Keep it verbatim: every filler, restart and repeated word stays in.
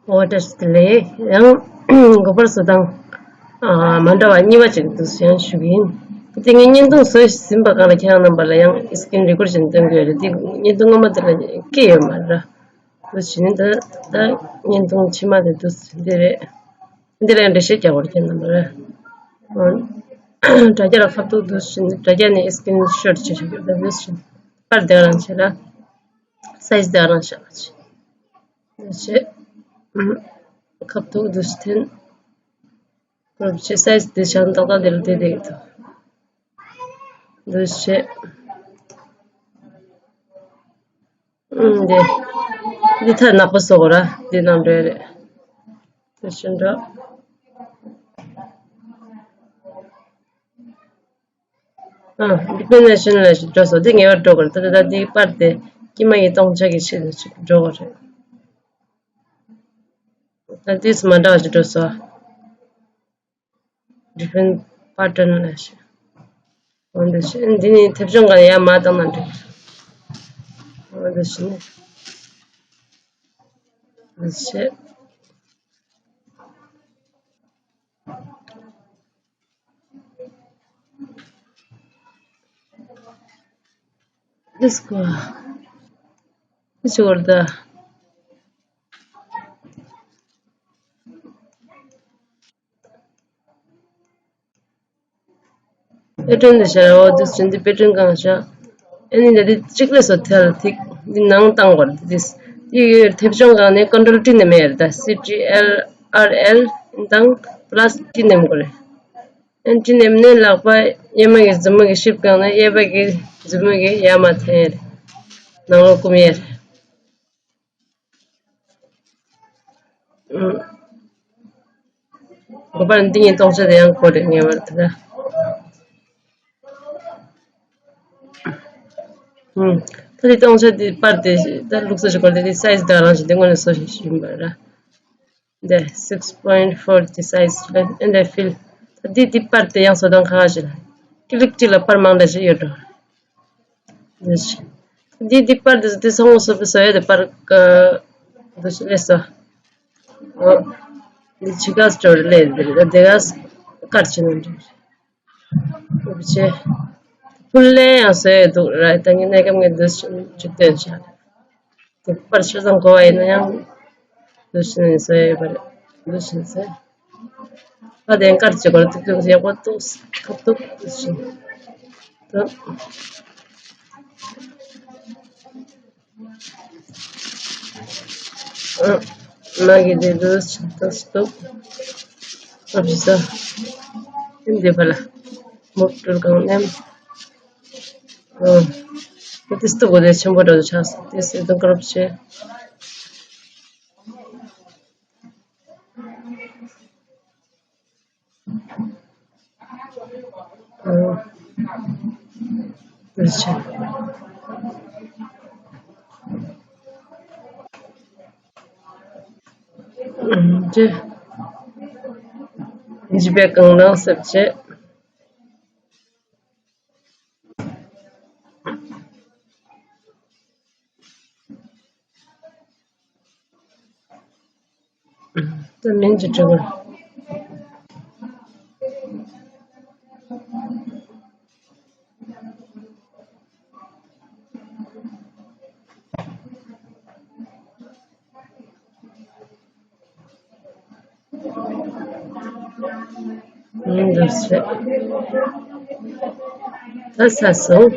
འོ་བཀྲ་ཤིས་བདེ་ལེགས། ཡང་འགོ་པར་བཟོ་སྟངས་ཨ་མ་འདྲ་བ་གཉིས་པ་ཅིག་འདུག་ཡང་ཞུ་གི་ཡིན། དེ་ངས་བརྙན་ཐུང་བཟོས་ཟིན་པ་གང་ལ་ཁྱེད་རང་རྣམ་པ་ལ་ཡང་screen record་བྱས་ནས་སྟོན་གྱི་ཡོད་རེད། དེ་བརྙན་ཐུང་སྔོན་མ་དེ་ལ་སྐྱེས་ཡོད་མ་རེད། འདུག་བྱས་ནས་ད་ད་བརྙན་ཐུང་ཕྱི་མ་དེ་འདུག་འདི་རེད། འདི་ལ་ཡང་འགྲེལ་བཤད་རྒྱག་དགོས་རེད་ཁྱེད་རྣམ་པ་ལ། དྲ་རྒྱ་ལ་ཁ་ཐུག་འདུག་བྱས་ནས་དྲ་རྒྱ་ནས་screenshot་བྱས་བཞག་གི་རེད། འདུག་བྱས་ནས་པར་དེ་ག་རང་བྱས་ལ་size་དེ་ག་རང་བཞག་བྱས། ཁབ་ཏུ་འདུས་ཏེ། ཁབ་ཆེ་སའི་ཛི་དེ་ཤང་ཏག་ཏག་དེ་ལ་དེ་དེ་འདུས་ཏེ། ཨུམ་དེ། འདི་ཐ་ནག་པོ་བཟོ་དགོས་ར་འདི་ནང་འདྲ་རེད། དེ་བཞིན་འགྲོ། ཨ། ཌི་ཕི་ནེ་ཤན་ལ་ཞིག་འགྲོ་སོང་། དེ་ངེས་པར་འགྲོ་དགོས་རེད། ད་ལྟ་དེའི་པར་དེ་དཀྱིལ་མ་ཡི་སྟོང་ཆ་གི་ཆེད་དུ་ཞིག་འགྲོ་དགོས་རེད། ད་དུས་སུ་མ་འདྲ་བ་ཞིག་འགྲོ་སོང་། ཌི་ཕི་ནེ་པ་ཊན་ལ་ཞིག་འོ་འདི་ཞིག་འདི་ནི་མཐེབ་ཆུང་གང་ཡར་མར་བཏང་ན་འགྲིག་འོ་འདི་ཞིག་ནི། འདི་ཞིག Let's go. Let's go. པེ་ཊན་དེ་བཞག་འོ་དེ་བཞིན་དེ་པེ་ཊན་གང་བཞག་ཨ་ནི་འདི་དེ་གཅིག་ལས་སོ་ཐལ་ཐིག་འདི་ནང་བཏང་དགོས་རེད། དེ་དེ་ཡོད་མཐེབ་ཆུང་གང་ནས་ཀོན་ཊོལ་ཊི་ནས་མེད་རེད། ད་སི་ཊི་ཨེལ་ཨར་ཨེལ་དང་པ་ལ་སི་ཊི་ནེམ་དགོས་རེད། ཨན་ཅི་ནེམ་ནས་ལག་པ་གཡས་མ་གི་མཛུབ་མོ་གི་ཤིབ་གང་ན་གཡས་པ་གི་མཛུབ་མོ་གི་ཡར་མར་འཐེན། ནང་ལོགས་བསྐུམ་ཡས། ཨུམ། འགོ་པར་འདི་ཡིན་སྟོང་ཆ་དེ་ཡང་གོ་རེ་ངེས་པར་དུ་ད། ཨུམ། ད་དེ་སྟོང་ཆ་དེ་པར་དེ་ད་ལུགས་སྲོལ་ཞིག་གོ་རེ་དེ་སའི་ཛི་ད་རང་བཞིན་དེ་དངོས་གནས་བཟོ་ཞིག་ཡིན་པ་ར། འདི་six point four་འདི་སའི་ཛི་ལ་འདི་ཕིལ། ད་འདི་འདི་པར་དེ་ཡང་བཟོ་སྟངས་ཁག་ཁག་ཞིག་ལ། ཀི་ལིག་གཅིག་ལ་པར་མང་དྲགས་ཞིག་ཡོད་འགྲོ། འདི་འདི་པར་འདི་འདི་ཚང་མ་བཟོ་བཟོ་ཡ་དེ་པར་ཀ་འདི་ཞིག་ལས་སོ། འོ། འདི་ཕྱི་ཁ་སི་ཊོ་རི་ལས་འདི་རེད། ད་འདི་ག་སི་དཀར་ཆེ་ནོ་འདི་རེད། ཕུལ་ལེ་ཡང་བཟོས་འདུག་ར། ད་ངས་གནས་སྐབས་ངས་འདི་ཞིག་སྟོན་བྱ། དེ་པར་ཆ་ཚང་གོ་བ་ཡིན་ན་ཡང་འདི་བཞིན་བཟོས་ཡོད་པ་རེད། འདི་བཞིན་བཟོས། ད་དེ་དཀར་གྱི་སྐོར་ཏུ་ཡག་པོ་འདུག་ཁ་ཐུག་འདི་བཞིན་ད། ཨ། མ་གི་དེ་དུ་ཆགས་ཐག་སྟུག་ཨ་བི་ས། འདི་འདི་བ་ལ། མུག་ཏུར་གང་ནེམ། ཨ། དེ་སྟུག་གོ་དེ་ཆེན་པོ་འདྲ་དུ་ཆགས་སོང་། དེ་སེ་དུ་ཀ་རོབ་ཆེ། ད་མིང་ཅིག་བྲི་དགོས། མིང་འདི་བྲིས། ད་ཚར་སོང་།